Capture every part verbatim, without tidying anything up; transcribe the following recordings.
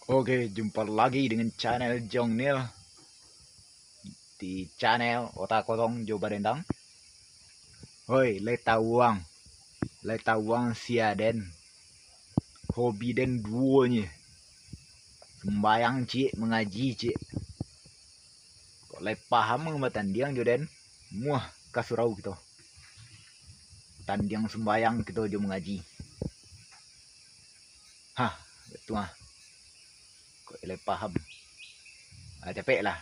Oke, jumpa lagi dengan channel Jong Nil di channel Otak Kosong Jo Badendang. Hoi, lai tawuang, lai tawuang sia den. Hobi den duo nye. Sembayang ciek, mangaji ciek. Kok lai paham batandiang jo den, muah ka surau kito. Tandiang sembayang kito jo mangaji. Hah, batua. Kok lai paham. Ah, capek lah.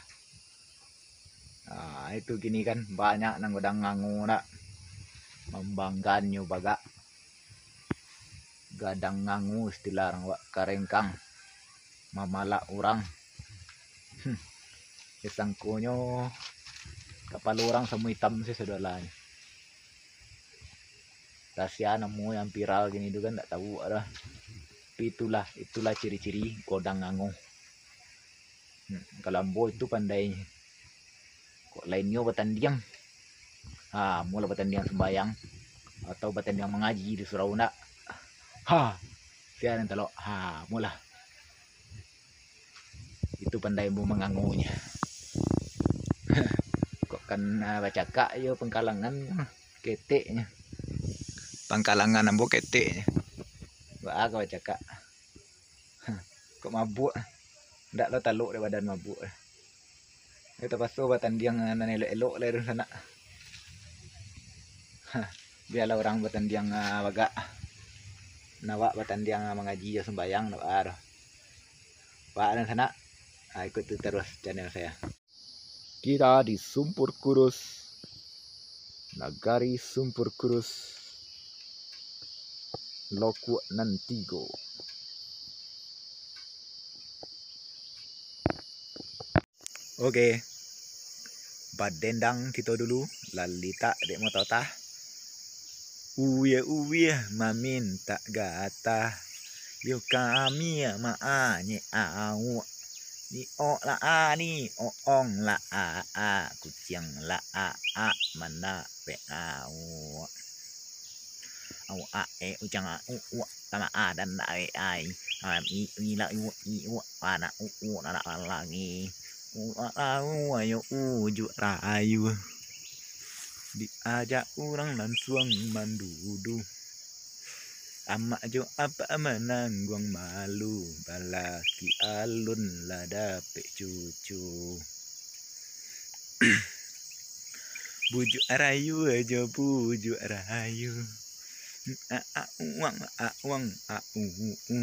Ah, itu kini kan banyak nan godang ngango nak. Mambanggaan nyo bagak. Gadang ngango istilah urang wak, karengkang. Mamalak urang. Hmm. Disangkonyo kapalo urang samo itam se sadolah. Kasian namo yang viral kini tu kan, ndak tahu dah. Tapi itulah, itulah ciri-ciri godang ngango. Hmm, kalau ambo itu pandai. Kok lainnyo batandiang. Ha, mula batandiang sembayang atau batandiang mangaji di surau nak. Ha, sia nan talok. Ha, mula. Itu pandai ambo mangangonyo. Kok kan, ah, bacakak yo pangkalangan keteknyo. Pangkalangan ambo keteknyo. Baa ka bacakak. Kok mabuak. Ndak lo talok dek badan mabuak. Yo tapaso batandiang nan elok-elok lai dunsanak. Bialah urang batandiang, ah, bagak. Nan awak batandiang, ah, mangaji jo sumbayang, ndak baa doh. Baa dunsanak. Ah, ikuti terus channel saya. Kita di Sumpur Kudus, nagari Sumpur Kudus, Lokuak Nan Tigo. Oke. Badendang kito dulu, lah litak dek mototah. Uwie-uwie mamintak gatah. Yo kami maanyek awak. Ni ok lah a, ni ok ong lah a, a, kuciang lah a, a, mandapek awak. Awak a, e, ucang a, u, uak, tama a, dan da, e, ai. Am, i, i, la, i, uak, i, uak, pana, u, u, na, na, lagi. U, a, a, u, ayo, ujuk rayu. Diajak urang lansuang mandudu. Amak jo apak manangguang malu, balaki alun lah dapek cucu. Bujuk rayu jo bujuk rayu. A, a, uang, a, uang, a, u, u.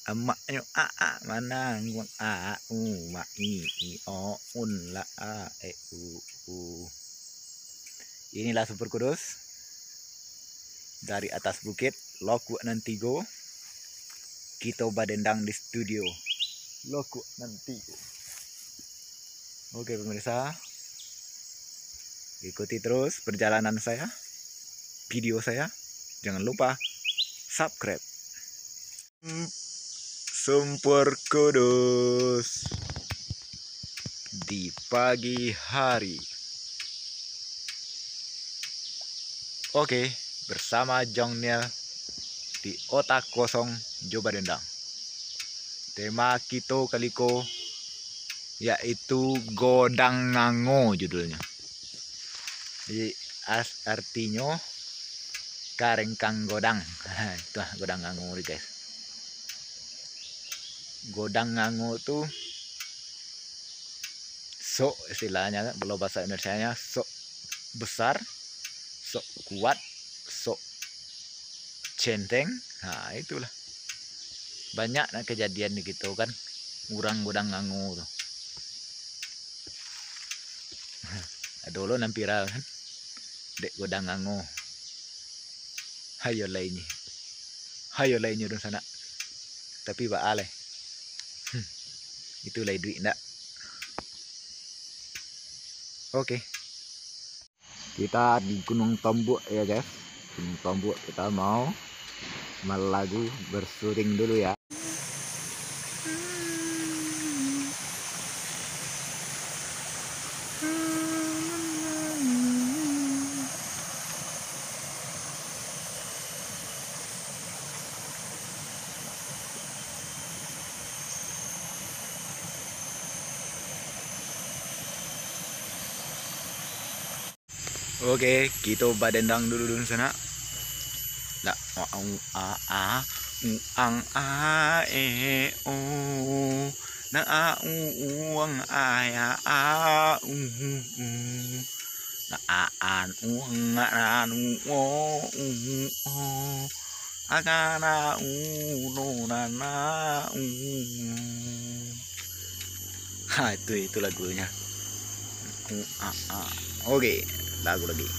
Amaknyo a, a, manangguang a, u, ma, i, i, o, un, la, a, e, u, u. Inilah Sumpur Kudus. Dari atas bukit, Lokuak Nan Tigo. Kito badendang di studio. Lokuak Nan Tigo. Oke, pemirsa. Ikuti terus perjalanan saya, video saya. Jangan lupa subscribe. Sumpur Kudus di pagi hari. Oke, bersama Jong Niel di Otak Kosong Jo Badendang. Tema kito kali ko yaitu Godang Ngango judulnyo. Jadi, as-, artinyo karengkang godang. Itulah godang ngango tu, guys. Godang ngango tu sok, istilahnyo, kalau bahasa Indonesianya, sok besar, sok kuat, sok centeng. Ha, itulah. Banyak nak kejadian di kito kan, urang godang ngango tu. Ado lo nan viral kan, dek godang ngango. Hayo lai nyo. Hayo lai nyo dunsanak. Tapi baa lai. Hmm. Itu lai duit ndak? Oke. Kita di Gunung Tombok ya, guys. Gunung Tombok, kita mau malagu, bersuring dulu ya. Oke, kito badendang dulu dulu sanak. Dak, a, u, a, a, u, ang, a, e, o. Na, a, u, u, ang, a, ya, a, u, u, u. Na, a, an, u, ang, a, an, u, o, u, o. A, ka, na, u, no, na, na, u, u. Ha, itu, itu lagunya. U, a, a. Oke, lagu lagi.